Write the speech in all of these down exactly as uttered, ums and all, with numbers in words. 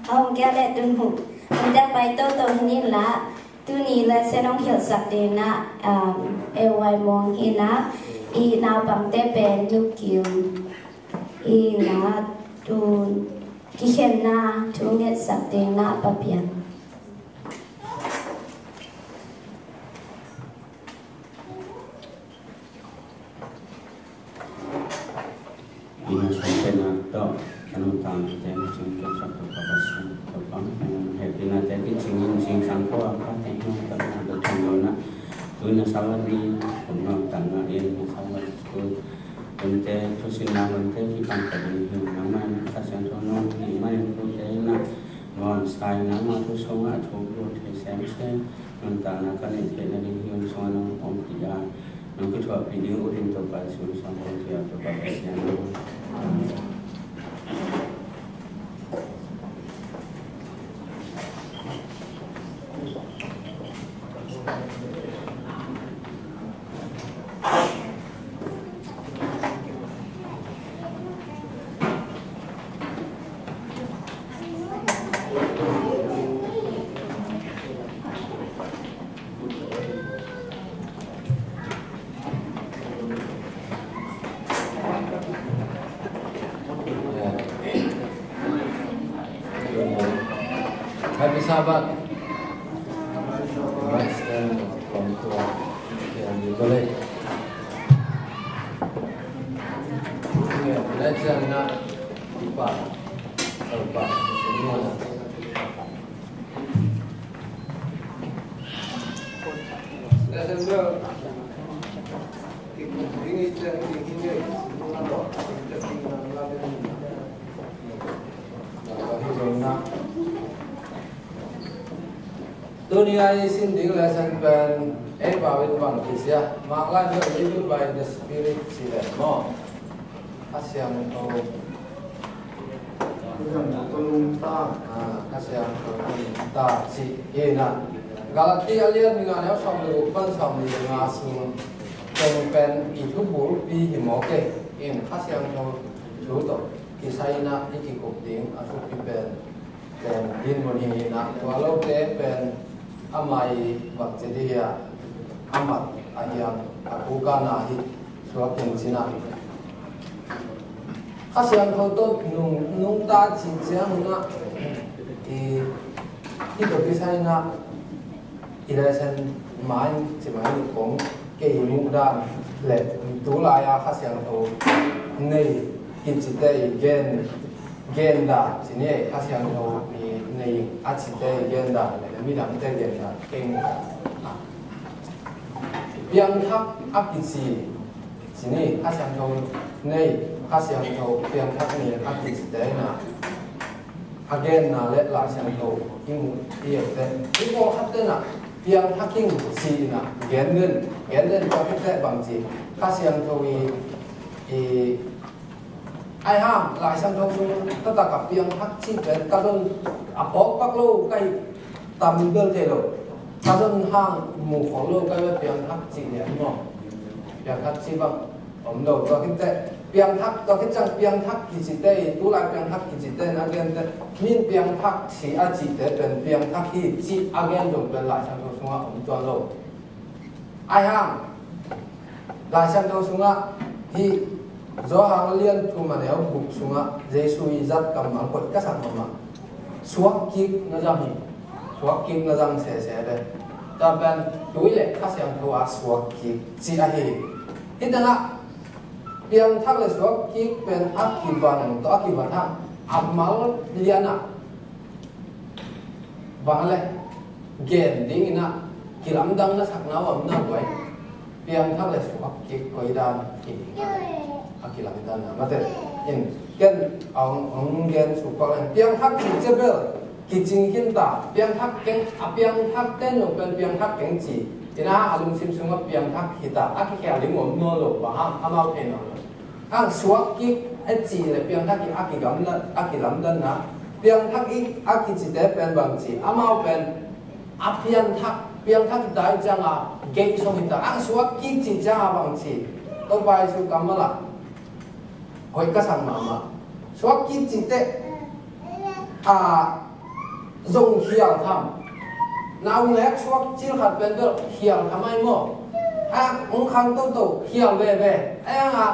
Hong kia le tun hu. Hong kia pai to to hi nin la. Tuni la sen hong hilh sak ding na, um, A Y Mong hi na. I naupang te pen Nu Kiu. I na tu kikhen na, tu nget sak ding na Pa Pian. Ina sung tena to, kanu tang ten sung ken sak to pa sung to pang. He pina te ki sing in sing sang ko apa te no ta na do thang lo na. Tu na sawan ni, kum no tang na in na sawan tu. Kun te tu sin na kun te ki pang ka di hiu na ma na ka siang to no ni ma in tu te na. Ngon sai na ma tu sung a tu tu te sem sem. Nuntakna ka neih theihna ding hi hun sungah nong om kik a, nong kithuahpih ding uh ding Topa Jesuh sung kong thia Topa Pasian. Happy Sabbath. Let's stand from to the college. Let's stand up. Tuni a i sin ding lesson pen ei pau in bang kisia, Mark lai no, living by the Spirit ci le maw. Kha Siangtho. Kha Siangtho nungta. Ah, Kha Siangtho nungta ci hi na. Galati a lian nga neu sawm le guk pan sawm le nga sung teng pen i thubulpi hi maw ke. In Kha Siangtho thu tawh kisai na i kikup ding a thupi pen pen dinmun hi na, tua lote pen amah i bang ci dih a, a mat a hiam a kukana hi suak in cina. Kha Siangtho tawh nung, nungta cih ciang na, i, i tawh kisai na, i lesson mai, ci mai ni kong, kei i muh dan le tu lai a Kha Siangtho nei kici te i gen, gen dan ci ni, Kha Siangtho i nei a ci te i gen dan le midang te gen dan kei muh dan. Piangthak a kici ci ni, Kha Siangtho nei, Kha Siangtho piangthak ni a kici te na. A genna le Lai Siangtho i mu i et te. I pawlkhat te na piangthak ing ci na gen den, gen den tua khit te bang ci. Kha Siangtho i, i ai hang Lai Siangtho sung taktak a piangthak ci pen ka zon a pawlpak lo ka hi tam bel thei lo. Ka zon hang mu khol lo ka hi piangthak ci lian maw. Piangthak ci bang om lo, tua khit teh piangthak, tua khit ciang piangthak kici te, tu lai piangthak kici te na gen teh, min piangthak ci a ci te pen piangthak hi ci a gen zong pen Lai Siangtho sungah om tuan lo. Ai hang Lai Siangtho sungah hi Johan lian thum a neu guk sungah Jesu i zat kammal koih ka sak mahmah. Suak kik na zang hi. Suak kik na zang sese le. Tua pen tui le Kha Siangtho a suak kik ci ahi. Hih tengah piangthak le suak kik pen a kibang tawh a kibat hang a mal lianah bang le gen dingin ah kilamdang na sakna uh a om na guai. Piangthak le suak kik koi dan in a kilamdang na mate in ken a hong, hong gen suk pak le piangthak ci cepel kicing khin ta, piangthak keng, a piangthak ten lo pen piangthak keng ci. Ina a lungsim sungah piangthak hi ta, a kikhel ding om nawn lo, bang hang amau thei nawn lo. Hang suak kik a ci le piangthak kik a kigamla, a kilamdanna. Piangthak kik a kicite pen bang ci, amau pen a piangthak, piangthak kik ta i cianga gei song hi ta. Hang suak kik ci cianga bang ci, Topa Jesu kammal ah hoih ka sang mahmah. Suak kik ci teh a zong khial tham. Nau nek suak cil khat pen bel khial tham ai maw? A, hong khang toto khial veve. A, a,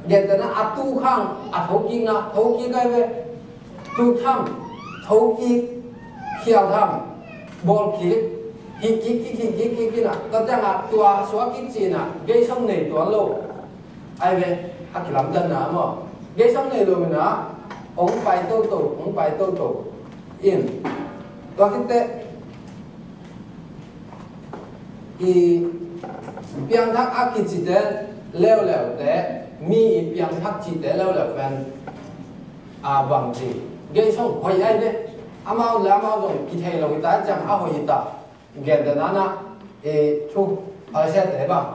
gentehna a tu khang a thokikna, thokik ai ve. Tu tham, thokik, khial tham, bawl kik, hih kik, kik, kik, kik, kik, kik na. Tua ciang a tua suak kik cihna, gei song nei tuan lo. Ai ve, a kilamdanna maw? Gei song nei lo ina, hong pai toto, hong pai toto. In, tua khit teh, i piangthak a kicite leuleu te, mi i piangthak cihte leuleu pen, a, bang ci, gei song hoih ai ve. Amau le amau zong kithei lo hi ta ciang a hoih hi ta. Gentehna na, i thu Pharisee te bang,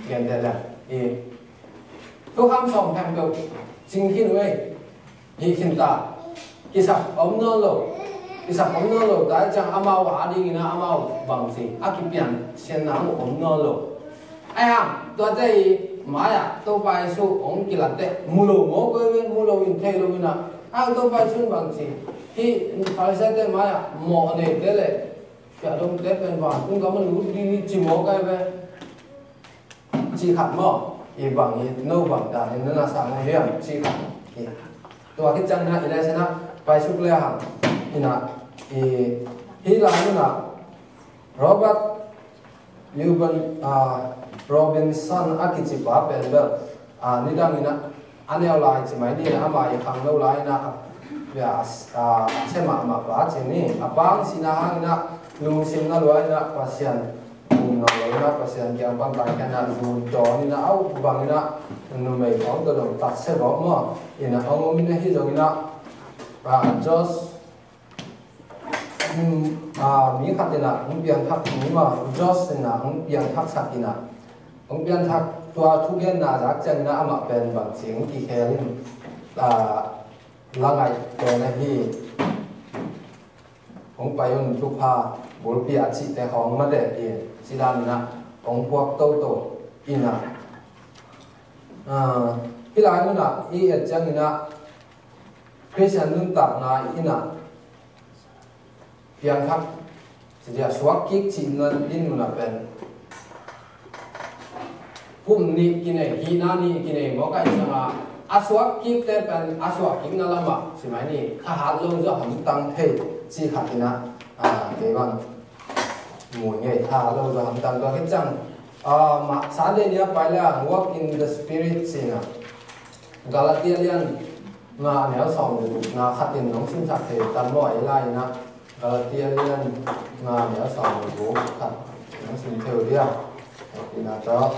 genteh le, i thukham sawm khempeuh cing khin uh ei. Hih khin ta, kisap om nawn lo. Kisap om nawn lo ta ciang amau a dingin a amau bang ci, a kipian sianna uh om nawn lo. Ai hang, tuate i mai-ah Topa Jesu hong kilatte mu lo maw, koi ve, mu lo in thei lo ina. Hang Topa Jesu in bang ci, hih Pharisee te mai-ah mawh neite le siahdongte pen vantung gam a lut ding hi ci maw, koi ve. Ci khat maw, i bang i, no bang dan in na sa maw hiam, ci khat. Tua khit ciang na i le sena, pai suk le hang, ina, i, hih lai ina, Robert Reuben, a, Robinson a kici pa pen bel, a, nidang ina, a neu lai ci mai ni, ama i khangno lai ina, a, a, a, a, che mahmah pa ci ni, a pang sina hang ina, lungsim na lua ina, Pasian, um nawn lo ina, Pasian kiang pan pai khen a, zu dawn ina, au bang ina, numei khawng tawh dong tat se bawk maw, ina, hong om ina hi zong ina, a, Josh, um, a, mi khat ina, hong piangthak, mi ma, Josh ina, hong piangthak sak ina, hong piangthak tua thugenna zak ciang ina, amah pen bang ci, hong kikhel in, a, la ngaih pen ahi, hong pai un thupha bulpi a cihte khawng mate hi, ci dan ina, hong puak toto ina. A, hih lai muna i et ciang ina, Khristian nuntakna ina, piangthak, ci dia suak kik cihna din muna pen. Kum nih kinei, hihna nih kinei maw kai cianga, a suak kikte pen, a suak kikna lama, ci mai ni, thahat lo zaw hamtang thei, ci khat ina, a, kei bang. Mui ngei thahat lo zaw hamtang tua khit ciang, a, ma, Sunday ni a pai le a, walk in the Spirit cina. Galatia lian nga a neu sawm le guk na khat in nong simsak thei tan maw, ei lai ina. Galatia lian nga a neu sawm le guk khat nong sim thei uh dia. Ina tawh.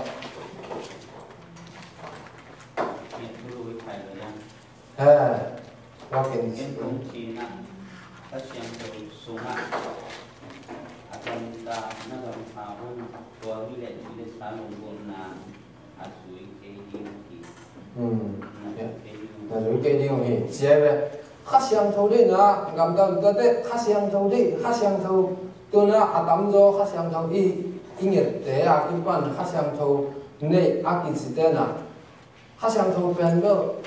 He, tua ken. Ken kong cina, Kha Siangtho sungah a tonta na gam kha hun, tua hi le hi le sa lunggulhna a zui kei ding hi. Hmm. Na zui kei ding hi. Na zui kei ding hi. Sia ve. Kha Siangtho dei na, gamdang tate Kha Siangtho dei, Kha Siangtho tuna a tamzaw Kha Siangtho i, i ngette a kipan Kha Siangtho nei a kicite na. Kha Siangtho pen bel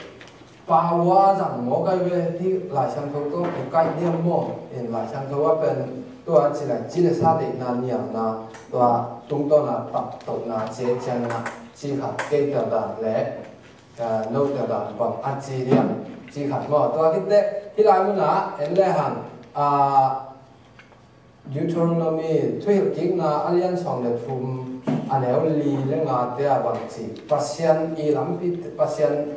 power zang maw kai ve, hih Lai Siangtho tawh kikaih diam maw? In Lai Siangtho a pen tua ci lai, ci le sa deihna niamna, tua tungtawna taptohna, cia cianna, ci khat kei tel dan le, eh, no tel dan bang a ci diam, ci khat maw? Tua khit teh, hih lai muna en le hang, ah, Deuteronomy, Thuhilhkikna a lian sawm le thum, a neu li le ngate ah bang ci, Pasian i lampi, Pasian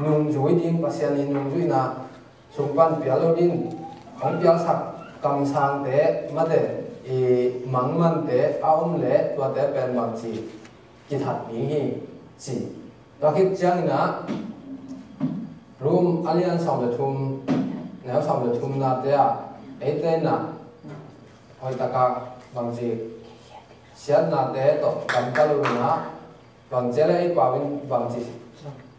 nungzui ding, Pasian i nungzuihna sung pan pial lo ding, hong pialsak kamsangte, mate, i mangmante a om le tuate pen bang ci, kithat ding hi, ci. Tua khit ciangin ah, Rom a lian sawm le thum, neu sawm le thumnate ah, eite in ah, hoih taka bangci siatnate tawh gamta lo in ah, bangci le ei pau in bangci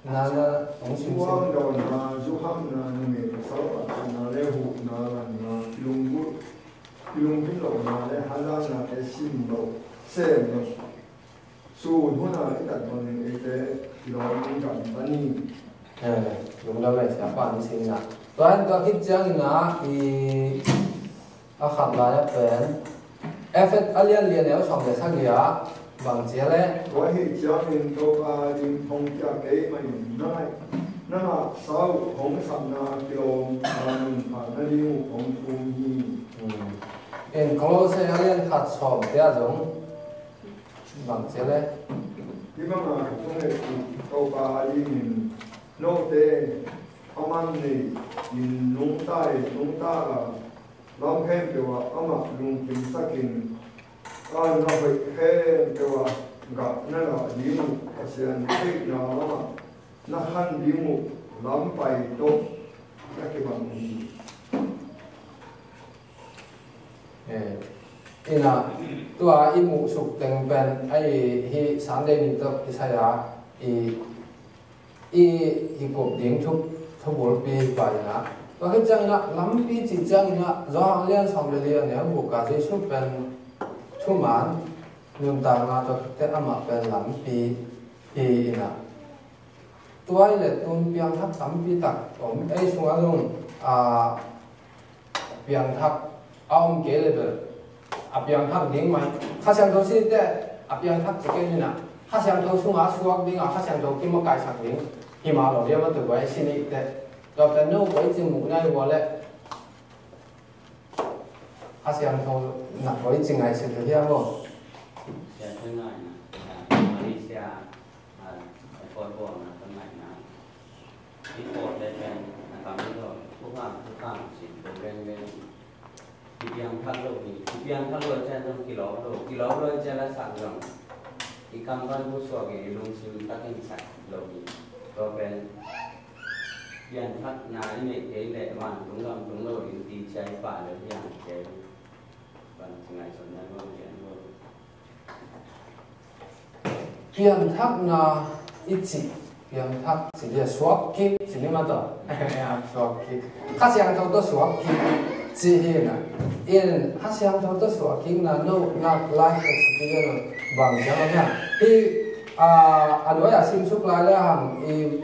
na, na, hong simsim. Zuang dawnna, zuhamna, numei pasal phatna le huhna, lanna, kilunggulh, kilunggulh lohna le hazanna te sim lo, sem lo. Sun huna i tat bangin eite i lawm in gamta ni. Eh, Lungdam ei, siapa in sin na. Tua in tua khit ciangin ah i a khat lai a pen Efesa a lian li a neu sawm le sagih ah bang ci a leh. Tua ahih ciangin Topa ading hong piak keimah in nang a, nang a sau hong sakna kilawm a nuntakna ding uh hong thum hi. Hmm. In Kolose a lian khat sawm te ah zong bang ci a leh. Hih banga ka thunget uh Topa adingin note a man nei in nungta in nungta a, lam khempeuh ah amah lungkimsakin, a na hoih khempeuh ah gah na ngah ding uh Pasian theihna lamah na khan ding uh lampai tawh na kibang hi. Eh, ina, tua i muhsuk teng pen, ai, hi Sunday ni tawh kisai a, i, i, i kop ding thu, thu bulpi pa ina. Tua khit ciangin ah, lampi cih ciangin ah, Johan lian sawm le li a neu guk ah Jesu pen thuman nuntakna tawh te amah pen lampi hi ina. Tua i le tun piangthak tampi tak om ei sungah zong, a, piangthak a om kei le bel a piangthak ding mai. Kha Siangtho si te a piangthak ci kei ni na. Kha Siangtho sungah suak ding a Kha Siangtho kimakaihsak ding hi mah lo diam a tu bai si ni te. Tua pen no koi ci muh nai ua le Kha Siangtho na koi ci ngaihsut hiam aw? Siangtho ngaihna, Malaysia, a, a koi bawlna ka ngaihna. I pawt le pen a tam i lo, thukham, thukham cin, dong reng reng. Kipiang thak lo hi, kipiang thak lo cian zong kilawm lo, kilawm lo cian la sak zong. I kam van bu suak i lungsim takin sak lo hi. Tua pen pianthakna i neih kei leh vantung lamtung lo in ti ciai pah lo hi ang kei. Van ci ngaihsutna lo hi ang lo. Pianthakna i cih, pianthak cih dia suak kik cih ni mah tawh. Suak kik. Kha Siangtho tawh suak kik cih hi na. In Kha Siangtho tawh suak kikna no nak life experience bang ciang a hi. Hi, a, a nuai a simsuk lai le hang i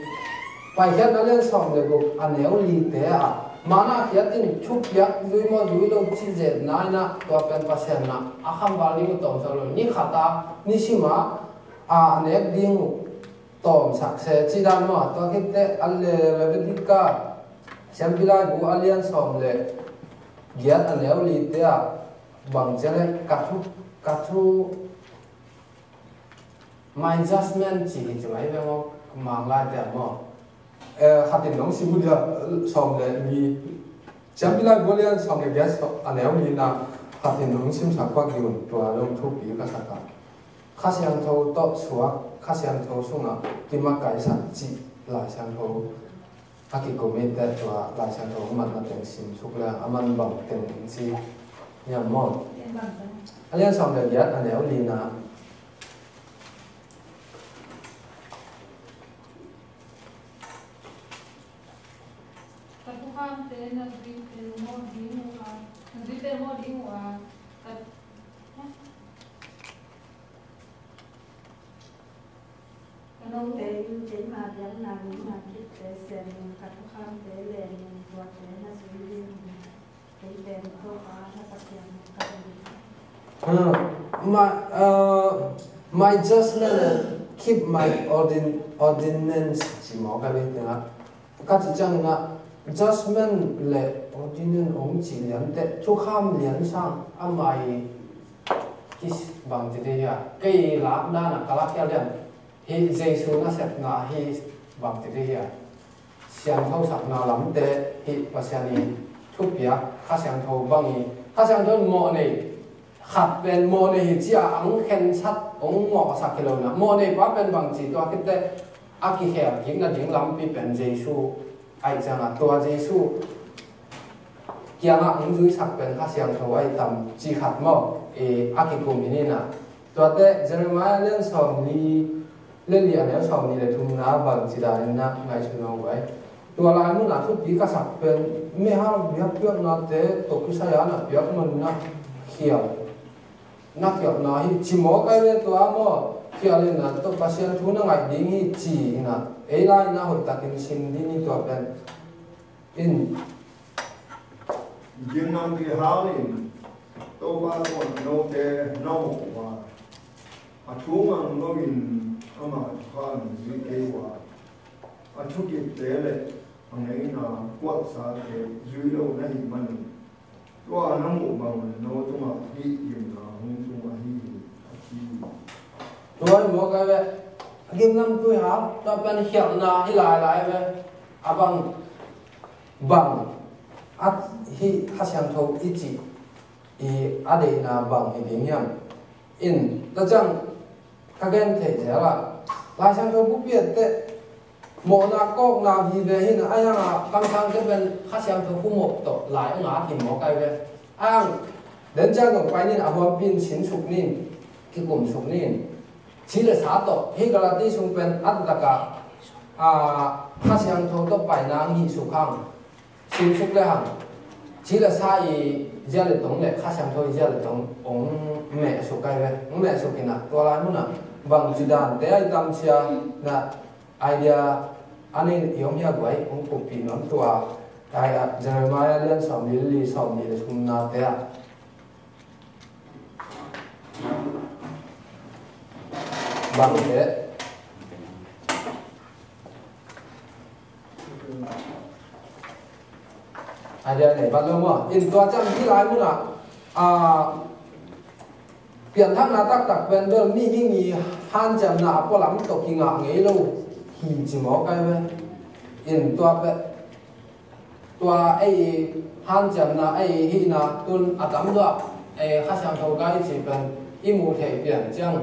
Paikhiatna lian sawm le guk a neu li te ah, mana khiat in thupiak zui maw zui lo ci zetna in ah, tua pen Pasian na a khamval ding uh tawmsak lo. Ni khat a, ni sim a, a nek ding uh tawmsak se ci dan maw. Tua khit teh a le Rebecca, Siampi Laibu a lian sawm le giat a neu li te ah, bang ci a le ka thu, ka thu, My judgment ci hi ci mai ve maw, Mang lai te maw. Eh, khat in nong sim uh dia, sawm le li. Siampi Laibu a lian sawm le giat sawm, a neu li na, khat in nong simsak pak ding un, tua dong thupi ka sak a. Kha Siangtho tawh suak, Kha Siangtho sungah kimakaihsak cih Lai Siangtho a kikum hi teh, tua Lai Siangtho a matna teng simsuk le a man bang teng in ci hiam maw? A lian sawm le giat a neu li na. Ka thukhamte na zuite mawh ding uh a, na zuite mawh ding uh a, ka Ka note in keima biakna nunna khit te sem in, ka thukhamte len in, tuate na zui ding hi. Kei pen Topa na Pasian ka hi. Uh, my, uh, my judgment, uh, keep my ordin-, ordinance, ci maw ka hi tengah. Ka cih ciangin ah, judgment le ordinance hong cih lian teh, thukham lian sang a mai kis bang ci dih hia. Kei lak dan a ka lak khial lian hi, Jesu nasepna hi bang ci dih hia. Siangthosakna lam teh hi, Pasian i thupiak, Kha Siangtho bang i, Kha Siangtho in mawh nei, khat pen mawh nei hi ci a, ang khensat hong mawhsak hi lo na. Mawh nei pa pen bang ci tua khit teh, a kikhel kik nading lampi pen Jesu ahih ciangin, tua Jesu kiangah hong zuisak pen Kha Siangtho ahih tam ci khat maw, i, a kikum hi ni na. Tuate Jeremiah lian sawm li le li a neu sawm ni le thumna bang ci dan in na ngaihsun aw guai. Tua lai munah thupi ka sak pen mihal biakpiaknate tawh kisai a na piak man na khial. Na khialhna hi ci maw kai ve tua maw? Pialin a, tua Pasian thu na ngaih ding hi ci-in a, ei lai-in a hoihtakin sim ding hi tua pen. In. Gimnamtui halin Topa tungah note na mawh uh a, a thu mang loin ama thukham zui kei uh a, a thukipte le a ngeina kuatsate zui lo na hih manin, tua na muh bang no tungah hih gimna hong tung ahi hi, a ci hi. Tua hi mawk ai ve. Gimnamtui hal, tua pen khialhna hi lailai ve. A bang, bang a hih Kha Siangtho i cih i a deihna bang hi ding hiam? In, tua ciang ka gen theih zel ah, Lai Siangtho bup piatte mawhna kawkna vive hi na, a hiang a kamsangte pen Kha Siangtho khu mawh tawh lai a ngat hi mawk ai ve. A hiang den ciang zong pai nin, a huampi in sinsuk nin, kikumsuk nin, ci le sa tawh, hih Galati sung pen a taktak a, a, Kha Siangtho tawh paina ngihsuk hang, sinsuk le hang, ci le sa i zia le tong le Kha Siangtho i zia le tong hong mehsuk ai ve. Hong mehsuk in a, tua lai mun a bangci dante a i tam cia na, idea a nei i om hia guai, hong kuppih nuam tua. Ai a, Jeremiah lian sawmli le li, sawmnih le thumnate ah. Bangte. Idea nei vat lo maw? In tua ciang hih lai mun ah, a, pianthakna taktak pen bel mihing i hanciamna a pualam tawh kingah ngei lo hi ci mawk ai ve. In tua pen, tua ei hanciamna, ei hihna tun a tamzaw, ei Kha Siangtho ga i cih pen i muh theih pian ciang,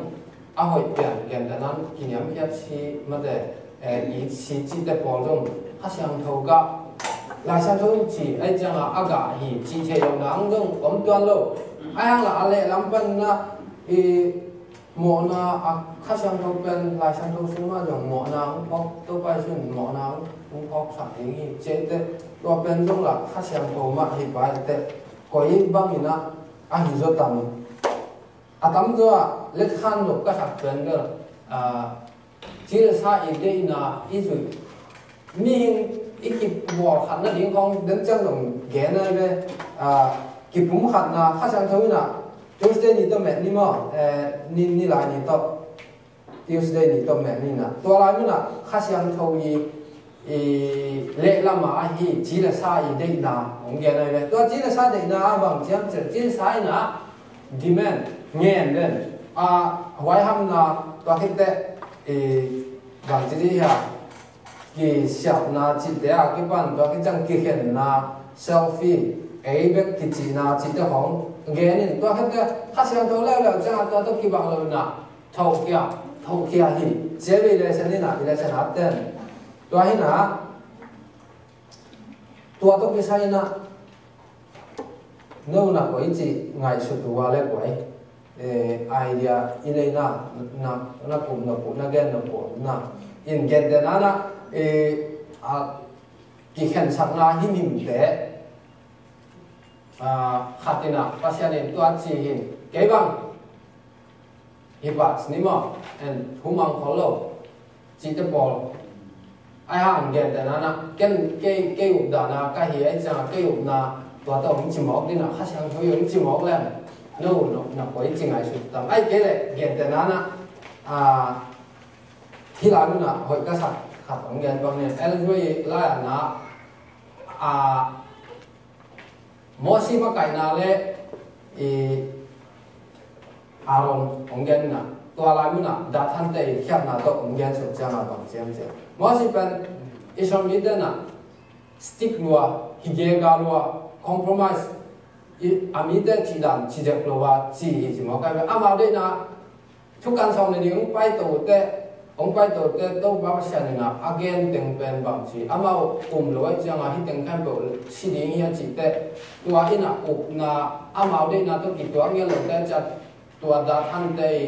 a hoih pian, gentehna in kiniamkhiat si mate, eh, it si cihte pawl zong Kha Siangtho gah, Lai Siangtho in ci, ei ciangin a gah hi cih theih lohna ang zong om tuan lo. Ahi hang la a lehlam pan na, i mawhna a Kha Siangtho pen Lai Siangtho sung mah zong mawhna ang phawk, Topa Jesu in mawhna ang phawksak ding hi. Cihte tua pen zong la Kha Siangtho mah hi pai teh, koi bangin a, a hi zaw tam. A tamzaw a letkhan nop ka sak pen bel, a, ci le sa i deihna i zuih. Mihing i kibawl khat nading khong den ciang dong gen ai ve, a, kipum khatna Kha Siangtho in a, Tuesday ni tawh met ni maw, eh, ni, ni lai ni tawh. Tuesday ni tawh met ni na. Tua lai mun a Kha Siangtho i, i lehlam a ahi ci le sa i deihna hong gen ai ve. Tua ci le sa deihna a bang ciam cel, ci le sa in a demand, ngen den. A, huaihamna tua khit teh, i, bang ci dih hia, kisiapna cihte a kipan tua khit ciang kikhenna, selfie, ei bek kicihna cihte hong gen in. Tua khit teh Kha Siangtho leuleu ciang a tua tawh kibang lo in a, thohkhia, thohkhia hi. Cia vei lesson in a, i lesson a ten. Tua hi na, tua tawh kisai in a, no na koi ci ngaihsut uh a le koi, eh, idea i nei na, na, na kum na pu, na gen na pu, na. In gentehna na, eh, a, kikhensakna himhimte, a, khat in a, Pasian in tua ci hi in, kei bang hi pah ni maw, en, thu mang khol lo, cihte pawl. Ahi hang gentehna na, ken, kei, kei updana ka hi, ahi ciangin kei upna tua tawh hong ci mawk ding a, Kha Siangtho in hong ci mawk leng, no, no, na koi ci ngaihsut tam. Ahi kei leh gentehna na, a, hih lai mun a hoih ka sak khat hong gen bang ni. Ellen White lai-a na, a, Mosi makaihna le, i, Aaron hong gen na, tua lai mun a Dathan te i khiatna tawh hong gen suk ciangin bang ciam ciam. Mosi pen Israel mite na stick lua, hi gega lua, compromise, i, a mite cih dan ci zek lo a ci hi ci mawk ai ve. Amau deihna thukan sawm le nih hong paito uh teh, hong paito uh teh, Topa Pasian in a, a gen teng pen bang ci, amau um lo ahih ciangin hih teng khempeuh si ding hi a cih teh, tua in a upna, amau deihna tawh kituak ngiat lo teh ciang, tua Dathan te i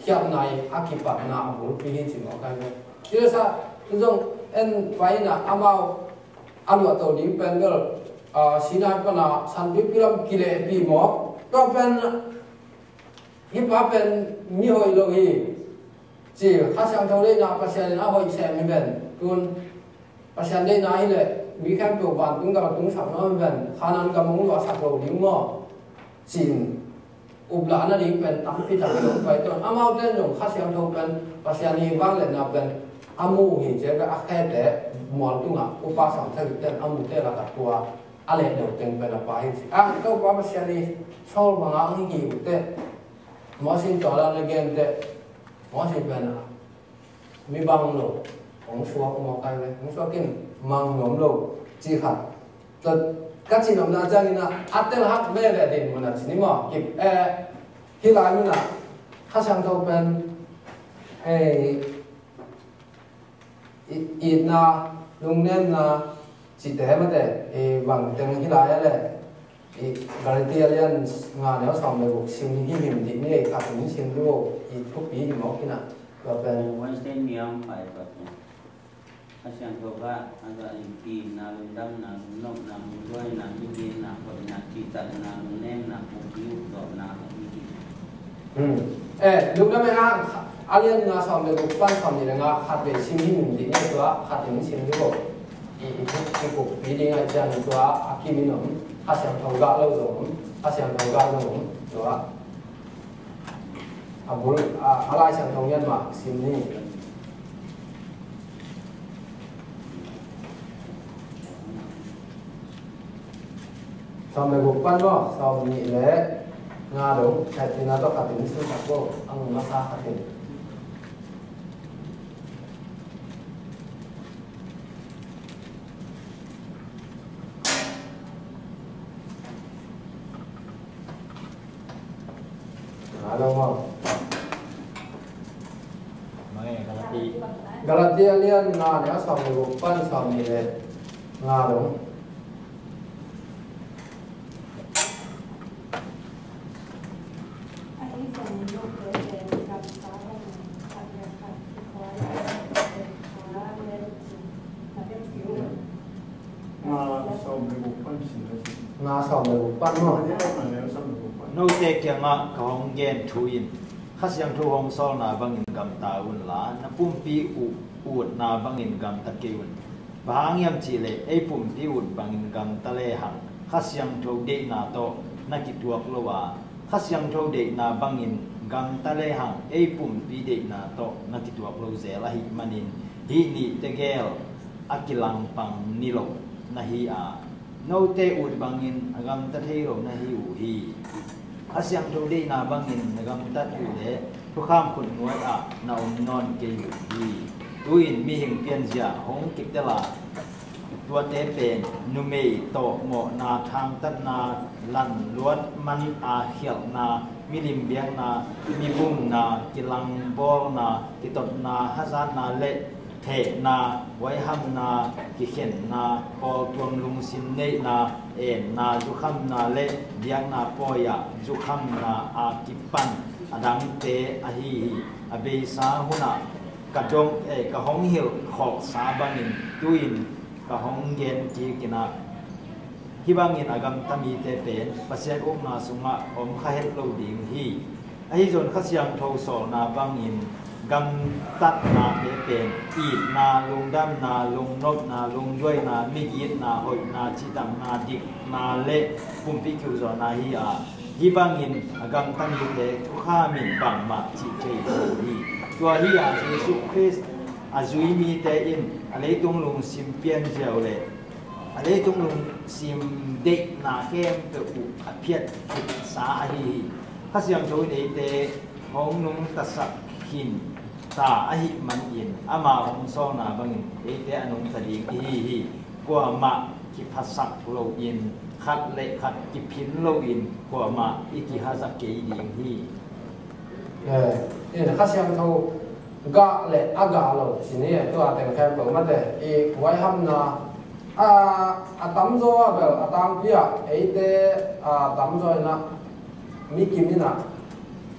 khiatna i a kipatna a bulpi hi ci mawk ai ve. Ci le sa, tu zong en pai in a, amau a luahto ding pen bel, a, Sinai pan a San Tuipi lam kilehpih mawk. Tua pen, hih pa pen mi hoih lo hi. Ci, Kha Siangtho deihna Pasian in a hoih sem hi ven. Tun Pasian deihna hi leh mi khempeuh vantung gam a tungsak nuam hi ven. Khanaan gam hong luahsak lo ding maw? Ci-in uplahna ding pen tampi tak a hong pai tuan. Amaute in zong Kha Siangtho pen Pasian i vangliatna pen a mu uh hi ci a, a khete mual tungah upa sang thagikte in a mute lakah tua a leh deuh teng pen a pai hi ci. A, Topa Pasian i sawl bangah hong hi uh teh. Moses in tua dan a gen teh. Moses pen a mi bang lo, hong suak mawk ai ve, hong suak in mang nuam lo, ci khat. Tua ka ci nopna ciangin a, a tel hak veve din mun a ci ni maw, kip, eh, hih lai mun a, Kha Siangtho pen, eh, i-, itna, lungnemna, cihte mate, i bang teng hi lai a le, i Galati a lian nga neu sawm le guk sim himhim dih ni ei, khat in sim dih o, i thupi hi mawk hi na, tua pen. Wednesday ni a hong pai tua pen. Kha Siangtho kha, a za in itna, lungdamna, lungnopna, lungduaina, miginna, hoihna, cihtakna, lungnemna, pumpi ukdawhna, a hi hi. Hmm. Eh, Luke na meng a, a lian nga sawm le guk pan sawm nih le nga khat vei sim hi min dih ni tua, khat in sim dih ko. I, i, i, i kuk pi ding a i cian tua, a kim in om, Kha Siangtho gah lo zong om, Kha Siangtho gah zong om, tua. A bul, a, a Lai Siangtho ngian mah sim ni. Sawm le guk pan maw, sawm nih le nga dong, khat in a tawh khat in sim tak ko, ang masa khat in. Nga dong maw. Mangei Galati. Galati a lian nga neu sawm le guk pan sawm nih le nga dong. Nga sawm le guk pan sin le sin. Nga sawm le guk pan maw. Note kiangah ka hong gen thu in Kha Siangtho hong sawlna bangin gamta unla, na pumpi uh utna bangin gamta kei un. Bang hang hiam cihleh ei pumpi ut bangin gamta lehang Kha Siangtho deihna tawh na kituak lo a, Kha Siangtho deihna bangin gamta lehang ei pumpi deihna tawh na kituak lo zel ahih manin hih nih tegel a kilangpang niloh na hi a, note ut bangin a gamta thei lo na hi uh hi. Kha Siangtho deihna bangin na gamtat uh leh thukham khutnuai ah na om nawn kei uh hi. Tu-in mihing pianzia hong kitel a, tuate pen numei tawh mawhna, thangtatna, lanluat man a khialhna, milim biakna, mibumna, kilangbawlna, kitotna, hazatna le thehna, huaihamna, kikhenna, pawltuam lungsim neihna, enna, zukhamna le biakna pawi-ah zukhamna a kipan a dangte ahi hi. A beisa hunah ka dong, eh, ka hong hilh khawksa bangin tu-in ka hong gen kik in ah, hih bangin a gamta mite pen Pasian ukna sungah om kha het lo ding hi. Ahi zong Kha Siangtho sawlna bangin gamtatnate pen itna, lungdamna, lungnopna, lungduaina, migitna, hoihna, cihtakna, dikna le pumpi kiukzawhna hi a, hih bangin a gamta mite thukham in bangmah cih thei lo hi. Tua hi a, Jesuh Khrist a zui mite in a leitung lungsim pianzia uh le a leitung lungsim deihna khempeuh uh a phiat khitsa ahi hi. Kha Siangtho in eite hong nungtasak khin ta ahih manin ama hong sawlna bangin eite a nungta ding ihi hi. Kuamah kiphasak loin, khat le khat kiphin loin kuamah i kihazak kei ding hi. Eh, in Kha Siangtho gah le a gah lo ci ni, tua teng khempeuh mate i huaihamna a, a tamzaw a bel a tangpi ah eite a tamzaw in ah mi kim in ah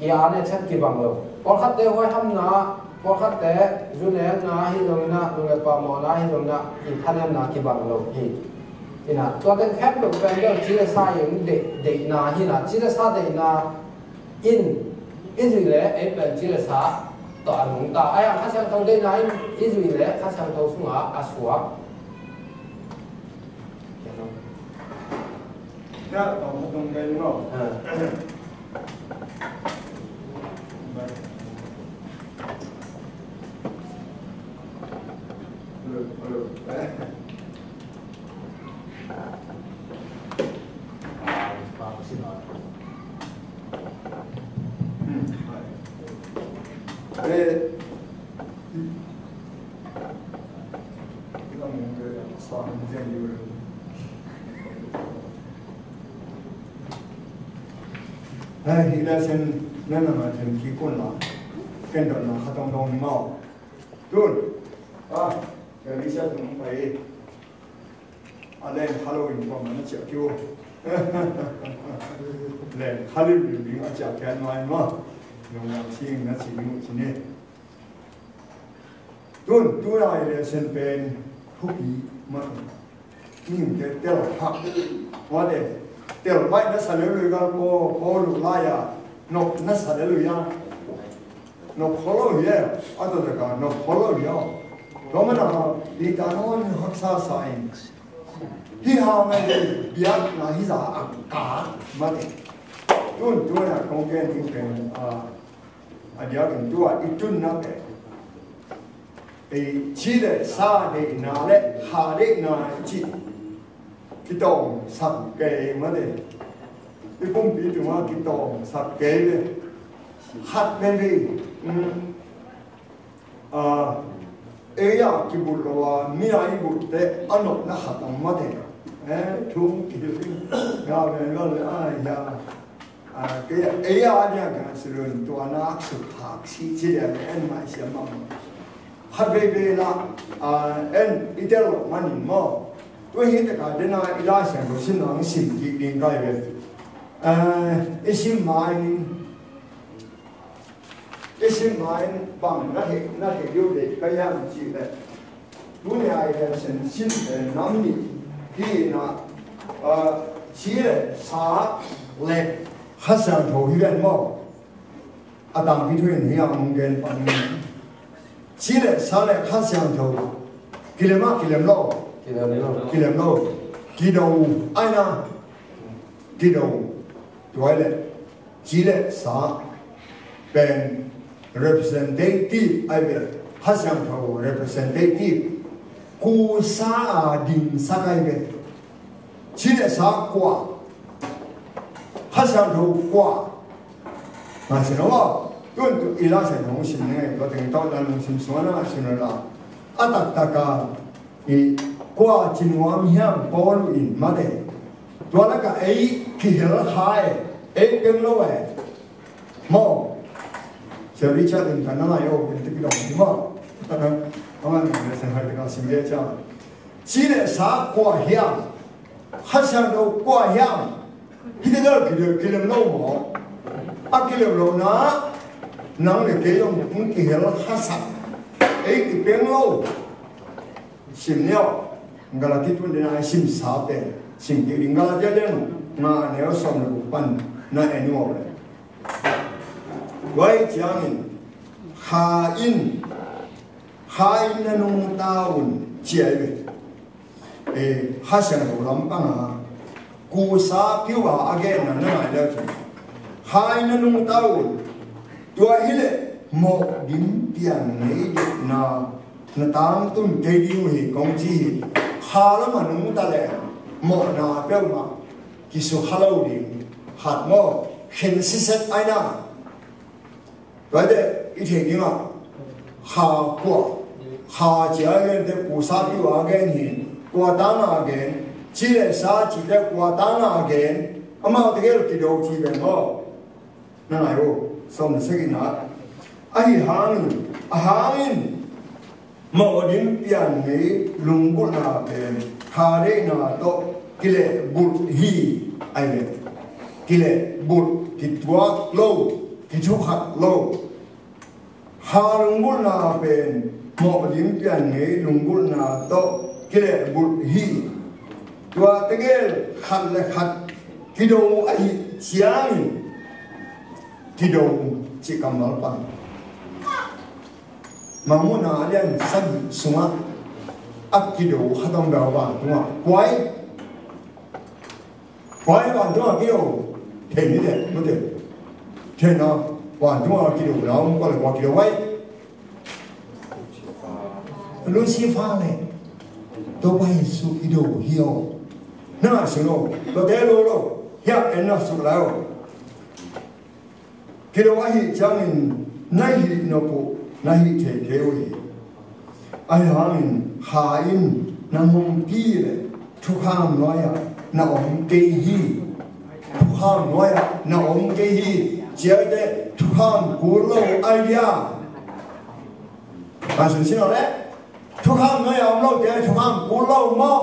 i a ne chet kibang lo. Pawlkhatte huaihamna, pawlkhatte zunekna hi zongin ah, nung le pa mawhna hi zongin ah i thanemna kibang lo hi. In ah tua teng khempeuh pen bel ci le sa in deih, deihna hi in ah, ci le sa deihna in i zui le ei pen ci le sa Tawh a nungta. Ai, a Kha Siangtho deihna in i zuih leh Kha Siangtho sungah a suak. Ya, tawh a tung kei maw? Ah. Hello, hello. Hei, hi la sen na na ma ten ki kun la. Ken dot na kha tong tong hi mau. Tun. Ah, ka li sa tung pai. A len kha lo in kuamah na ciah kei uh. Len kha limlim ding a ciah kei a nuai maw. Lungdam sing na ci ding uh ci ni. Tun, tun ai le sen pen thupi mah. Mihingte tel hak. Mate, tel baih na sa lel lui gal ko, ko lu lai a. Nok na sa lel lui a. Nok kholo hi e, a to taka nok kholo hi e. Tua mana, Peter no ni haksa sa in. Hi ha ngai de, biakna hi za a ka, mate. Tun, tun a kong gen ding pen, a, a diakin tua i tunna pen. Ei, ci le sa deihna le, kha deihna i ci. Kitawngsak kei mate. I pumpi tungah kitawngsak kei ve. Khat pen ve. Um, a, ei a kibulh lo a, mi a i bulhte a nopna khat om mate. Eh, thum kihilh ding. Nga ve lo le, ai ya. A, kei a, ei a nia ka silun tua na suk phak si ci dia le en mai siam mang. Khat veve la, a, en i tel lo manin maw. Tua hi taka dena i Lai Siangtho simna hong sim kik ding kai ve. A, i sim mai, i sim mai bang na thei, na thei deuh deuh ka hiam cih leh. Tuni a i pen sen sin pen nam nih hi na, a, ci le sa le Kha Siangtho hi ven maw. A tangpi thu in hi a hong gen pan ni. Ci le sa le Kha Siangtho. Kilem a kilem lo. Kilem lo. Kilem lo. Kido ai na. Kido. Tuai le. Ci le sa pen representative ai ve, Kha Siangtho representative. Kusa a dingsak ai ve. Ci le sa kua. Kha Siangtho kua. Ngai sin lo maw. Tun tu i Lai Siangtho hong sim ngai, tua teng tawh nan hong sim suan a ngai sin lo la. A taktak a I kua ci nuam hiam Paul in mate. Tua laka ei kihel kha e, ei peng lo e. Maw. Sir Richard in ka na ngai o, in te kidong hi maw. Aman in le sen hai te ka sim le cha. Ci le sa kua hiam. Kha Siangtho kua hiam. Hih te dal kidel kilem lo maw. A kilem lo na. Nang le kei zong hong kihel kha sak. Ei kipeng lo. Sim ni aw, Galati tun dena i sim sa pen sim kik ding. Galati a lian nga a neu sawm le guk pan na en uh aw le. Tua i ciangin kha in, kha in na nungta un ci ai ve. E, Kha Siangtho lampang a kusa piu a a genna na ngai leu cin. Kha in na nungta un. Tua hileh mawh dim pian ngei dikna na tangtun kei ding uh hi kong ci hi. Kha lam a nungta le mawhna peuhmah kisukha lo ding. Khat maw, khen siset aina. Tuate i theih dingah kha kua, kha ci a gente kusa piu a gen hi. Kua tanga gen, ci le sa cite kua tanga gen. Amaute gel kido ci pen maw. Na ngai uh, sawm le sagihna. Ahi hangin, a hangin mawh dim pian ngei lunggulhna pen kha deihna tawh kilehbulh hi. Ai ve, kilehbulh, kituak lo, kithukhat lo. Kha lunggulhna pen mawh dim pian ngei lunggulhna tawh kilehbulh hi. Tua tegel khat le khat kido ahi ciangin kido cih kammal pan. Mangmuhna a lian sagih sungah a kido khat om bel vantungah, kuai, kuai vantungah kido. Thei ni te, mu te. Thei na, vantungah kido na om, kuai le kuai kido vai. Lucifer le Topa Jesu kido hi aw. Na sung lo, lo te lo lo. Hiah en na sung lai aw. Kido ahih ciangin na hih nop uh na hih thei kei uh hi. Ahi hangin Kha in nang hong pi leh thukham nuai-ah na om kei hi. Thukham nuai-ah na om kei hi. Ciate thukham kul lo ai dia. Ka sun sin leh thukham nuai-ah om lote thukham kul lo maw?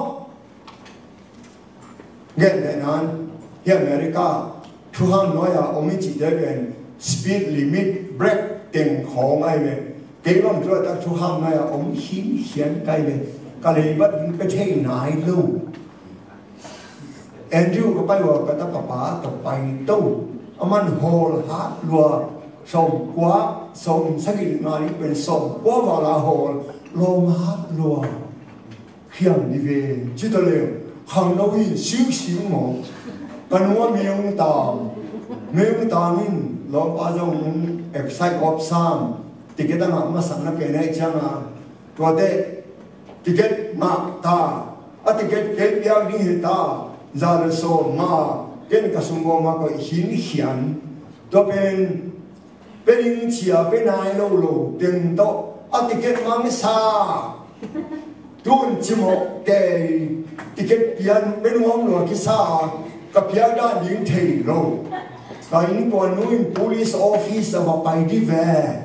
Gen leh nan, hi America thukham nuai-ah om i cihte pen speed limit, brake teng khawng ahi ve. Kei bang tua tak thukham nuai-ah om khinkhian kai ve. Ka leibat ding ka thei nai lo. Andrew ka pai ua, ka tapa pa tawh pai to. A man hawl hat lua, sawmkua, sawmsagih le nga ding pen sawmkua val a hawl, lawm hat lua. Khiam ni ve, ci ta leng, khangno hi, singsing maw. Ka nu a meng tang, meng tang in, lawmpa zong excite of sam, ticket a ngah masak na pen ahih ciangin, tuate, ticket ngah ta, a ticket kei piak ding hi ta, za le sawm nga, ken ka sum bawm a koih khinkhian, tua pen, pe ding cia pe nai lo lo teng tawh a ticket mang sa. Tun cimawh kei ticket pian pe nuam lua kisa, ka piak dan ding thei lo. Ka innkuan nu in police office a va pai di ve.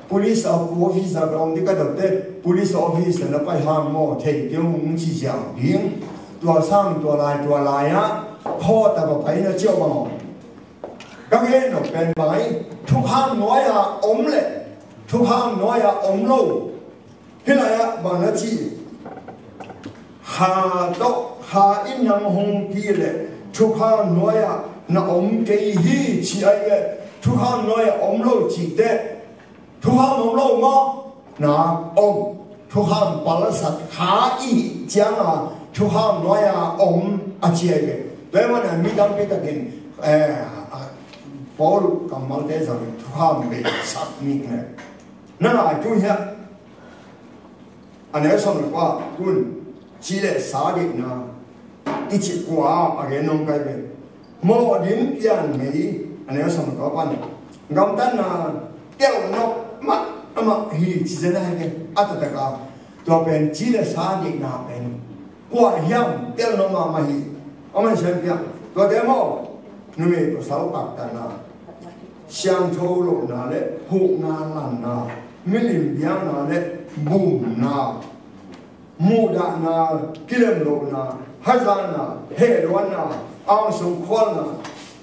Police office a ka om di ka dot te, police office a na pai hang maw thei kei ung ci ziau ding. Tua sang tua lai tua lai ah court a va pai na ciau bang aw. Ka gen nop pen bang hi, thukham nuai-ah om le thukham nuai-ah om lo. Hih lai-ah bang na ci, Kha tawh, Kha in nang hong pi le thukham nuai-ah na om kei hi ci ai le thukham nuai-ah om lo cihte. Thukham om lo maw? Na om. Thukham palasat Kha i hih ciangin thukham nuai-ah om a ci ai ve. Tua ahih manin mi tampi takin, eh, Paul kammalte zang thukham bei sak mi ne. Na ngai tu hiah. A neu sawm le kua, kun, ci le sa deihna i cih kua a gen nong kai ve. Mawh dim pian mei, a neu sawm le kua pan, gamtatna telh nop mahmah hi ci zen ahi ve. A taktak a, tua pen ci le sa deihna pen kua hiam telh nop mahmah hi. A man sian piak, tuate maw, numei pasal paktatna, siangtho lohna le huhna lanna, milim biakna le bumna, muhdahna, kilem lohna, hazatna, hehluatna, angsung khualna,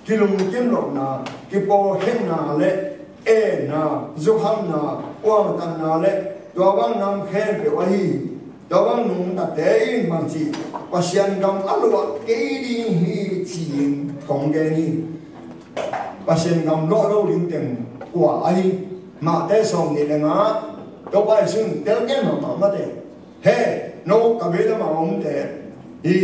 kilungkim lohna, kipawlkhenna le enna, zukhamna, uangtanna le tua bang nam khempeuh ahi. Tua bang nungtate in bangci Pasian gam a luah kei ding hi ci-in kong gen hi. Pasian gam luah lo ding teng kua ahi. Mate sawm nih le nga, Topa Jesu in telkem mahmah mate. He, no ka vei lamah omte hi.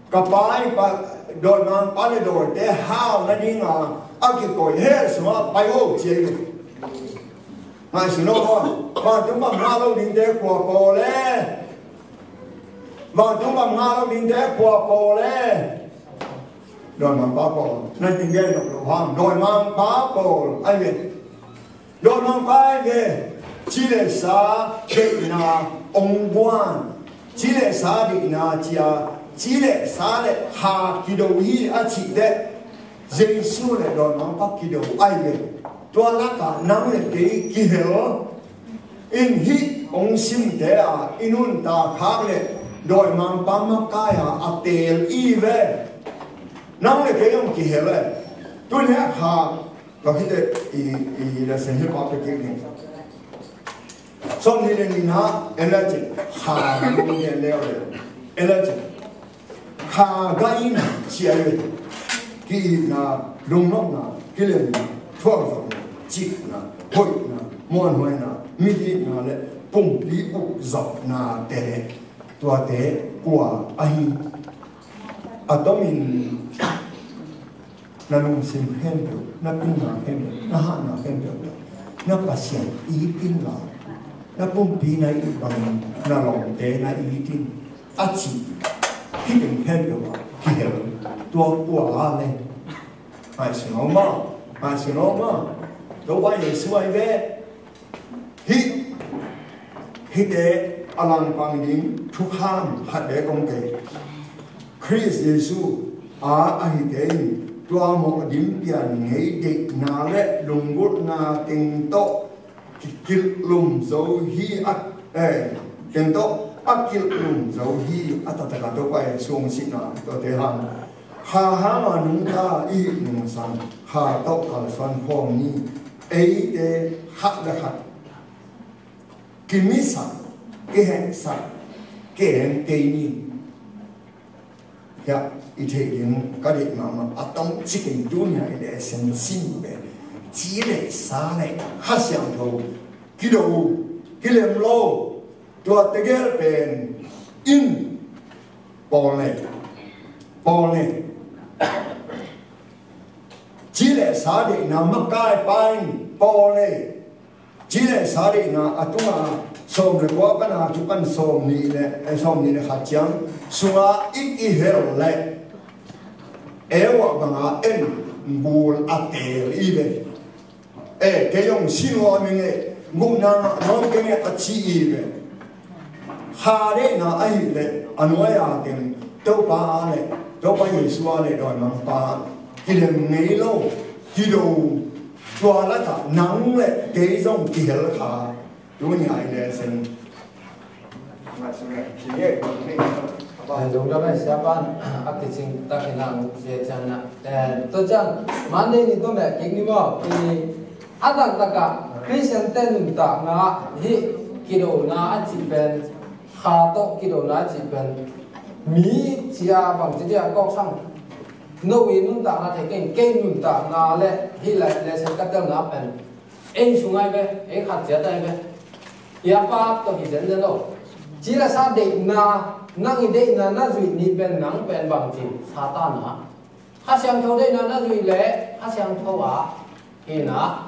Ka Pa in pa, dawimangpa le dawite hau nadinga a kikoih hell sungah pai o ci hi. Ngaihsun o, vantung gam ngah lo dingte kua pawl e? Vantung gam ngah lo dingte kua pawl e? Dawimangpa pawl. Na tinggen lo lo hang, dawimangpa pawl ahi ve. Dawimangpa ahi ve. Ci le sa deihna ong guan. Ci le sa deihna cia, ci le sa le kha kido hi a cih teh, Jesu le dawimangpa kido ahi ve. Tua lakah nang le kei kihel in, hih ong simte a i nuntak khak le dawimangpa makai a a teel i ve. Nang le kei hong kihel e. Tuni a kha, tua khit teh i, i lesson hi pa pe kik ni. Sawm nih le nihna, en le cin, kha nung ni en leu le. En le cin. Kha gah in ci a hi. Ki-itna, lungnopna, kilemna, thuakzawhna, cikna, hoihna, muanhuaina, Mihihna le pumpi ukzawhnate, tuate kua ahi? A tomin na lungsim khempeuh, na pinna khempeuh, na hahna khempeuh, na Pasian it inla, na pumpi na it bangin na lawmte na it in, a cih hih teng khempeuh ah kihel. Tua kua a le? Ngaihsun aw maw, ngaihsun aw maw. Topa Jesu ahi ve. Hih, hihte a langpang ding thukham khat bek om kei. Khrist Jesu a ahite in tua mawh dim pian ngei deihna le lunggulhna teng tawh kilum zo hi a, eh, teng tawh a kilum zo hi a. Taktak a Topa Jesu hong sihna tuate hang, kha hang a nungta i hih nungsang kha tawh kalsuan khawm ni. Eite khat le khat kimisak, kihehsak kei kei ni. Hiah i theih ding ka deih mahmah a tawmcik in tuni-a i lehsen sin pen ci le sa le Kha Siangtho kido, kilem lo, tua tegel pen in pawl nei, pawl nei. Ci le sa deihna makai pa in pawl nei. Ci le sa deihna a tunga sawm le kua pana tu pan sawm nih le, eh, sawm nih le khat ciang sunga i kihel le, Eva banga en gul a teel i ve. Eh, kei hong si nuam ing e, gupna ngah nuam keng e a ci i ve. Kha deihna ahih leh a nuai-a teng Topa a le, Topa Jesu a le dawimangpa kilem ngei lo, kido, tua lakah nang le kei zong kihel kha. Tuni-a i lehsen. Lungdam e, siapa'n a kicing takin hong sia ciangin ah. Eh, tua ciang Monday ni tua meh kik ni maw. I a taktak ah Khristian te nuntakna hih kidona a cih pen, kha tawh kidona a cih pen, mi cia bangci dia kawksang, no i nuntakna thei keng, kei nuntakna le hih lehsen ka telna pen ei sung ai ve, ei khat ciat ai ve. Hia pa tawh hi zenzen lo. Ci le sa deihna, nang i deihna na zuih ni pen nang pen bangci, Satan a. Kha Siangtho deihna na zuih leh Kha Siangtho a hi na.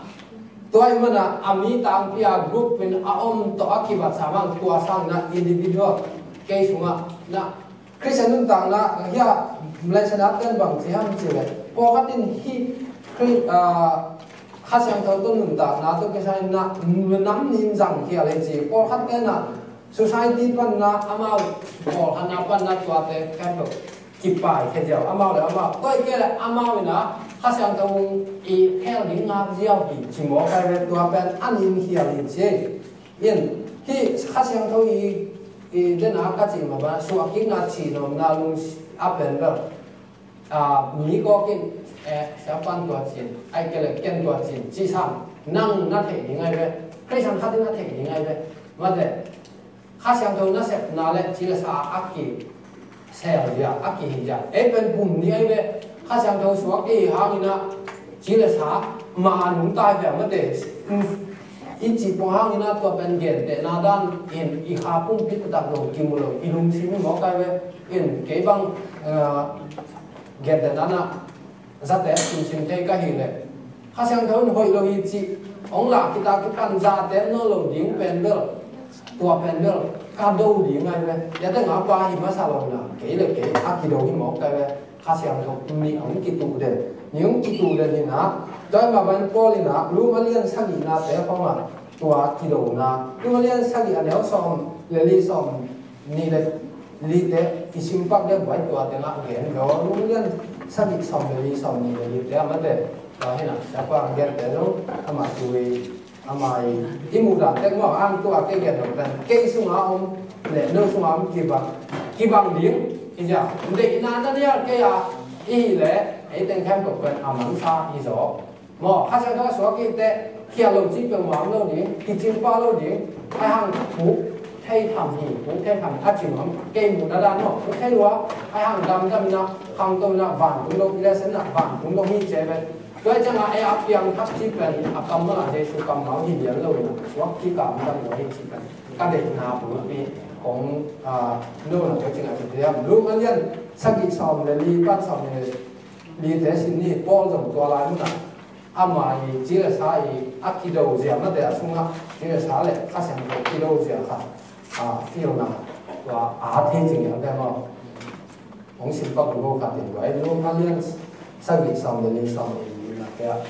Tua ahih manin a mi tampi a group in a om tawh a kibatsa mang, tua sangin a individual, kei sungah na Khristian nuntakna hia, Malaysia na ten bangci hiam cih leh pawlkhat in hih Khri-, ah, Kha Siangtho tawh nuntakna tawh kisai na nam nih in zangkhia le ci. Pawlkhat te na society pan na amau, pawlkhat na pan na tuate kan lo kipai khia ziau amau le amau. Tua ahih kei leh amau in a Kha Siangtho i khel ding ngak ziau hi ci mawk ai ve, tua pen a nin khial hi ci. In hih Kha Siangtho i, i dena ka cih mah bang suahkikna, cihnopna lung a pen bel, ah, mi kawk in, eh, siapa'n tua ci-in, ahih kei leh ken tua ci-in cih sang nang na theih ding ai ve. Khristian khat in na theih ding ai ve. Mate, Kha Siangtho nasepna le ci le sa a kisel zia, a kihih zia, ei pen bum ni ai ve. Kha Siangtho suak i hangin a ci le sa ma a nungta zia mate. I cih pong hangin a tua pen gentehna dan in i kha pumpi taktak lo kimu lo, i lungsim hi mawk ai ve. In kei bang, eh, gentehna na zate sim sim thei ka hih leh Kha Siangtho in hoih lo hi cih hong lah kita kipan zate nawn lo ding pen bel, tua pen bel ka do ding ai ve. Tua teng a pa hi masa lo na, kei le kei a kido hi mawk ai ve. Kha Siangtho nih hong kituh den, nih hong kituh den hi na. Tua ahih mah bangin Paul in a Rom a lian sagihna te khawng ah tua kidona, Rom a lian sagih a neu sawm le li, sawm nih le lite i sim pak deuh bai, tua teng ah gen lo. Rom a lian sagih sawm le li, sawm nih le lite a mate. Tua hi na, siapa a gente zong amah tui, amah i, i muh dan tek maw, ang tua kei gen lo pen, kei sunga om le no sunga om kibang, kibang ding hi zia. Deihna na nial kei a i hih leh ei teng khempeuh pen a mansa hi zaw. Maw, Kha Siangtho a suak kei teh, khial lo cih peuhmah om lo ding, kicing pah lo ding, ahih hang puk thei tham hi, puk thei tham hi, a ci nuam, kei muhna dan maw, puk thei lua, ahih hang damdam in a, khangto in a, vantung lo, i lehsen in a, vantung lo hi ci ve. Tua ciangah ei a piang thak cih pen a kammal ah Jesu kammal hi lian lo in a suak kik a om dang lo hi cih pen ka deihna bulpi kong, ah, nuna tua ciangah cih hiam. Rom a lian sagih sawm le li pan sawm le lite sin ni Paul zong tua lai munah ama i ci le sa i a kido zia mate a sungah ci le sa le Kha Siangtho kido zia kha, ah, pilna tua a thei cing hiam te maw. Hong sim pak uh lo khat in tua, eh, Rom a lian sagih sawm le li sawm le li na te ah.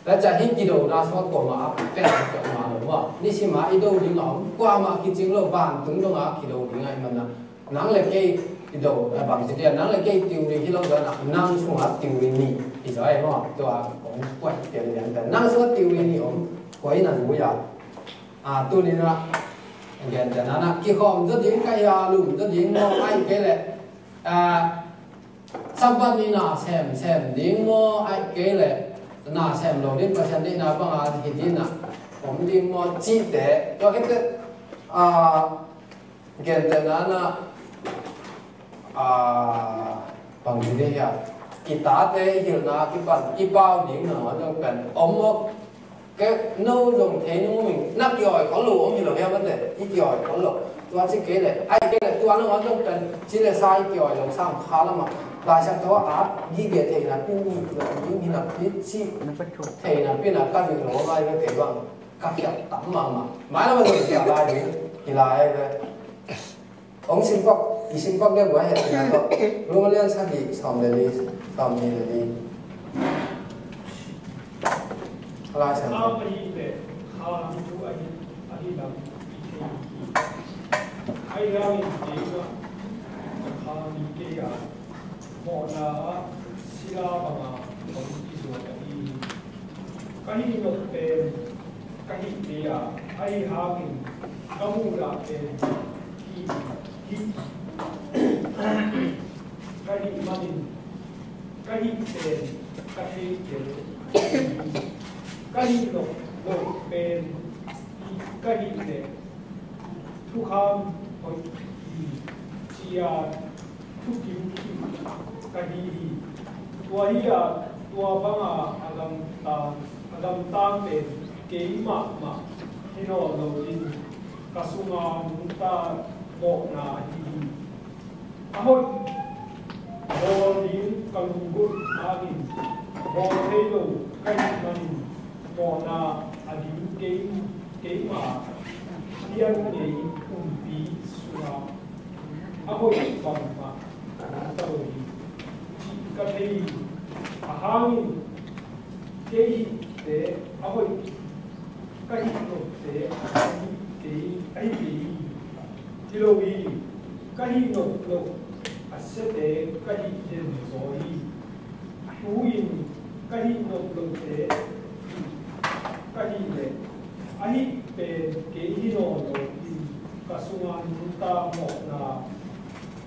Tua ciah hih kidona suak kuamah a pek kuamah lo maw. Nisim a i do ding a om, kuamah kicing lo, vantung dong a kido ding a i man a. Nang le kei i do, a bang ci dia, nang le kei theory hi lo dan a, nang sungah theory nih i zai maw. Tua kong kuai pian lian ta. Nang sungah theory nih om, koi na zui a. A, tuni na, gen ta na na, kikhawm zaw ding ka hia, lum zaw ding maw, ai kei le. A, Sabbath ni na sem sem ding maw, ai kei le na sem lo ding, Pasian deihna banga hi ding na om ding maw, cihte tua khit teh, a, gentehna na, a, bang ci ding hiam, i tate i hilhna kipan i pau ding na zong pen om maw. Kei no zong thei nung ming, na kiawi khol lo om hi lo hiam ate, i kiawi khol lo. Tua ci kei le, ai kei le, tua nung a zong pen ci le sa i kiawi lo sam kha lamah. Laisiangtho a gige theihna pi ni, ding hi na pi ci, theihna pi na ka ding lo mai ve kei bang, ka kiak tam mahmah. Mai lamah zong kiak lai ding, hi lai ve. Hong sim pak, i sim pak deuh guai heh tina tawh. Rom a lian sagih sawm le li, sawm ni le li. A Lai Siangtho. Kha ahih leh, kha thu ahih, ahih lam i thei hi. Ahi hangin keimah ka kha mi kei a, mawhna ah sila banga hong kizuan ahi hi. Ka hih nop pen ka hih kei a, ahi hangin ka muhna pen hih, hih, ka hih manin ka hih pen ka thei kei. Ka hih nop loh pen ka hih leh thukham hoih hi, ci-a thukim kim ka hi hi. Tua hi-a, tua banga a gamtang, a gamtang pen kei mahmah hi nawn loin ka sunga nungta mawhna ahi hi. A hoih bawl ding ka lunggulh hangin bawl thei lo ka hih manin mawhna a ding kei, keima lian ngei kumpi sungah a hoih bangmah ka lo hi, cih ka thei hi. A hangin kei hihte a hoih, ka hih nopte a hih kei, a hih kei hi. Hi lo hi, ka hih nop loh a siate ka hih den zaw hi. Tu-in ka hih nop lohte ka hih leh, a hih pen kei hi nawn loin ka sunga nungta mawhna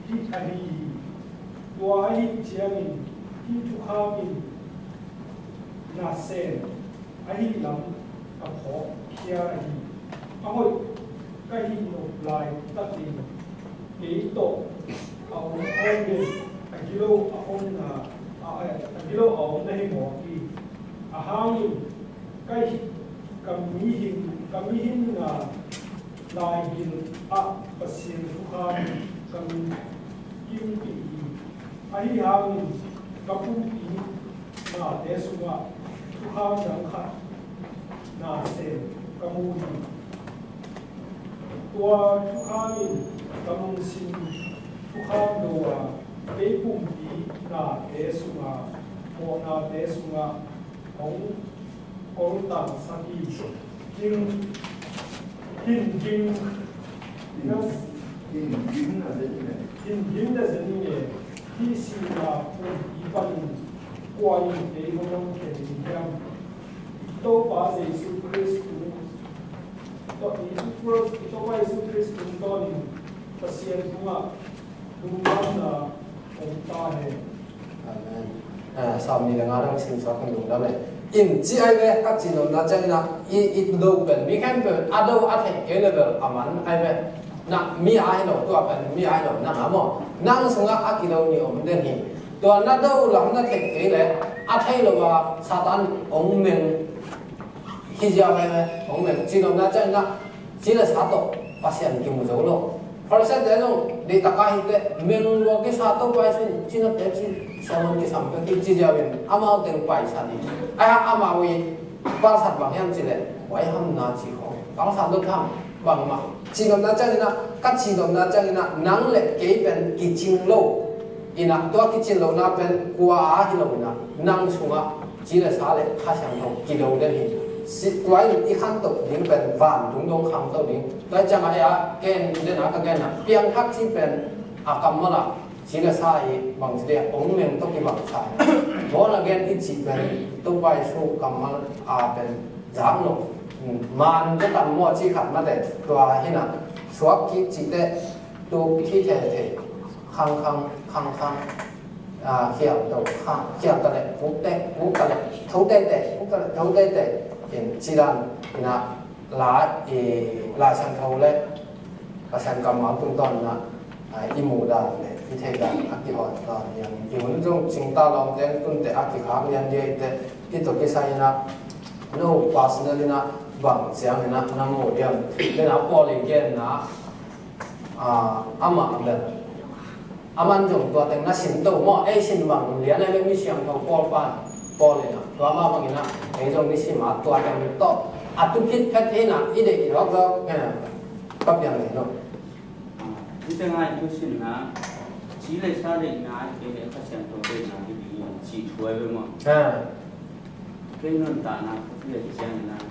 hih ahi hi. Tua ahih ciangin hih thukham in nasem ahih lam ka phawkkhia hi. A hoih ka hih nop laitakin kei tawh a om khawm in a gilo a omna, a, a, a gilo a omna hi mawk hi. A hangin ka hih, ka mihing, ka mihingna laigil ah Pasian thukham ka min kimpih hi. Ahi hangin ka pumpi nate sungah thukham dang khat nasem ka mu hi. Tua thukham in ka lungsim thukham lo a, kei pumpi nate sungah, mawhnate sungah hong koltangsak hi. Hin, hin ging na, hin ging na zen ing e. Hin ging na zen ing e. Hih sihna pumpi panin kua in kei hong lamkhen ding hiam? I Topa Jesu Khrist tung, Jesu Khrist, i Topa Jesu Khrist tungtawnin Pasian tungah lungdamna om ta hen. Amen. Ah, Sawm nih le nga dong simsuak in lungdam e. In ci ai ve, ka ci nopna ciangin ah, i, i do pen, mi khempeuh in a do a theih kei le bel a man ai ve. Na, mi a hi lo, tua pen mi a hi lo, nang a maw. Nang sungah a kido nih om den hi. Tua na do lam na theih kei leh a thei lo a Satan hong meng hi ziau ve, hong meng. Cihnopna ciangin ah ci le sa tawh Pasian kimu zo lo. Pharisee-te zong deihtak a hi teh, meng lua kisa, Topa Jesu in cinate ci, sermon kisam bek hi ci ziau in amau teng paisan hi. Ahi hang amau i palsat bang hiam cih leh huaihamna ci khawng, palsat lo tham bangmah. Cihnopna ciangin ah, ka cihnopna ciangin ah, nang le kei pen kicing lo in ah, tua kicin lohna pen kua a hi lo in ah, nang sungah ci le sa le Kha Siangtho kido den hi. Tua in i khantoh ding pen vantung dong khangto ding. Tua ciangah ei a ken den a ka gen ah, piangthak ci pen a kammal ah ci le sa i bangci dia hong meng tawh kibang sa hi. Born again i cih pen Topa Jesu kammal a pen zak lo. Man ka tam maw ci khat mate, tua hi in ah, suak kik cih teh, tuk kik thei thei, khang khang, khang khang, khial to, khial ta leh puk teh, puk ta leh tho teh teh, puk ta leh tho teh teh, in ci dan in ah, Lai, i, Lai Siangtho le Pasian kammal tungtawn in ah, i muh dan le i theih dan a kihawt dan hiam, i hun zong cingta lawmte tungte a kikhak lian dia i teh, i tawh kisai in ah, no personal in ah bang ciangin ah na mu diam? Den a Paul i genna, amah bel, aman zong tua teng na sin to maw, ei sin bang lian a le mi siangtho Paul pan, Paul in ah tua mah bangin ah ei zong i sim a, tua teng tawh a tu khit phet hi in ah i deih i zawkzawk, ka piang le no. Hih teng ah i thusinna, ci le sa deihna, kei le Kha Siangtho deihna hi ding hi, cih thu ahi ve maw? Kei nuntakna khuapi ah ciangin ah,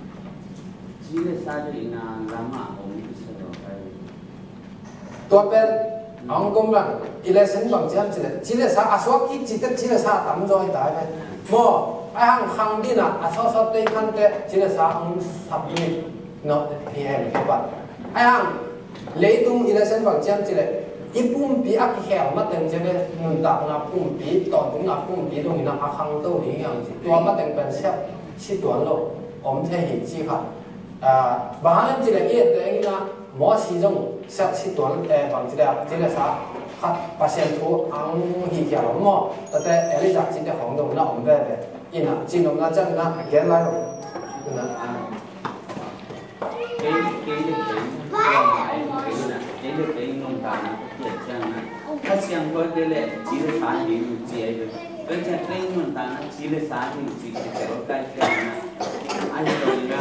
ci le sa deihna lamah om kisa lo kai. Tua pen a hong gom lang, i lesson bang ciam cih leh, ci le sa a suak kik cih teh ci le sa a tamzaw hi ta hi pen. Maw, ahi hang khang ding in ah a sawtsawt tei khan teh ci le sa a hong sap ding hi no, hi hen ka pan. Ahi hang leitung i lesson bang ciam cih leh, i pumpi a kikhel mateng ciang le nuntakna pumpi, tawntungna pumpi dongin ah a khangto ding hi hang ci. Tua mateng pen siat si tuan lo, om thei hi ci khat. Bang hang hiam cih leh i et teng in ah Mosi zong siat si tuan, bang cih leh, ci le sa khat Pasian thu a hong hi khial om maw. Tate Elijah cih teh khawng dongin ah om veve. In ah cihnopna ciangin ah gen lai lo. In ah, kei, kei le kei, kei le kei, kei le kei nuntakna khuapi ah ciangin ah, Kha Siangtho kei le ci le sa hi ci ahi ve. Kei ciang kei nuntakna ci le sa hi ci, ci kei kai ciangin ah, ahi zongin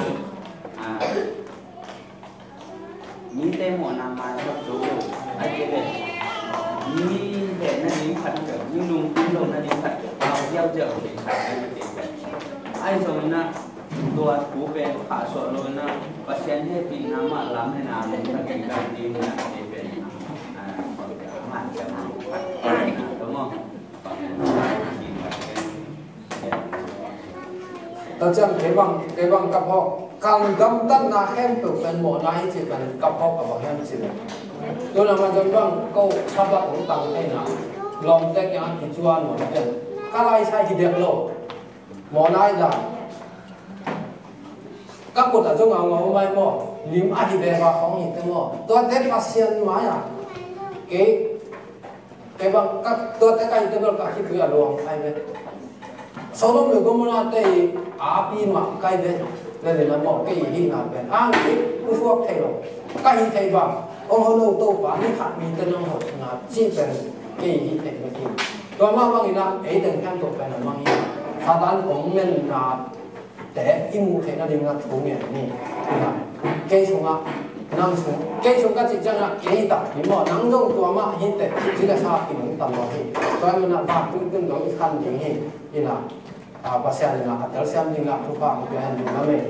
ah, mite mawhna maizawk zo lo, ahih kei leh mi hehna ding khat peuh, mi lungkim lohna ding khat peuh, pau ziauziau kei khat ahi kei leh. Ahi zongin ah, tua thu pen khahsuah lo in ah, Pasian hehpihna mah lam hen a, lungtang kikal ding in ah, kei pen, ah, ngansiam lo khat, ah, tua maw? Tua ciang kei bang, kei bang ka phawk, ka gamtatna khempeuh pen mawhna hi cih pen ka phawk a bang hiam cih leh, tu na ma zong bang ko Sabbath hong tang thei na, lawmte kiangah kicuan nuam pen ka laisai hi dek lo. Mawhna hi dan. Ka kut ah zong a ngau mai maw, lim a hi ve va khawng hi te maw. Tuate Pasian mai-ah kei Kei bang ka, tuate ka hihte bel ka khitui a luang kai ve. Sodom le Gomorrah te i api mah kai ve. Le le na mawh kei hihna pen ang kei pusuak thei lo. Ka hih thei bang, ong hono Topa ni khat mite nong hoihna cih pen kei hih thei lo hi. Tua mah bangin ah ei teng khempeuh pen a mang hi. Satan ong menna te i muh theihna dingin a thu ngen ni. Kei sungah, nang sung, kei sung ka cih ciangin ah kei takpi maw, nang zong tua mah hi teh, ci le sa kinungta maw hi. Tua ahih manin ah vantung tun dong i khan ding hi. Ina, ah, Pasian in ah a telsiam dingin ah thupha hong pia hen ding, amen.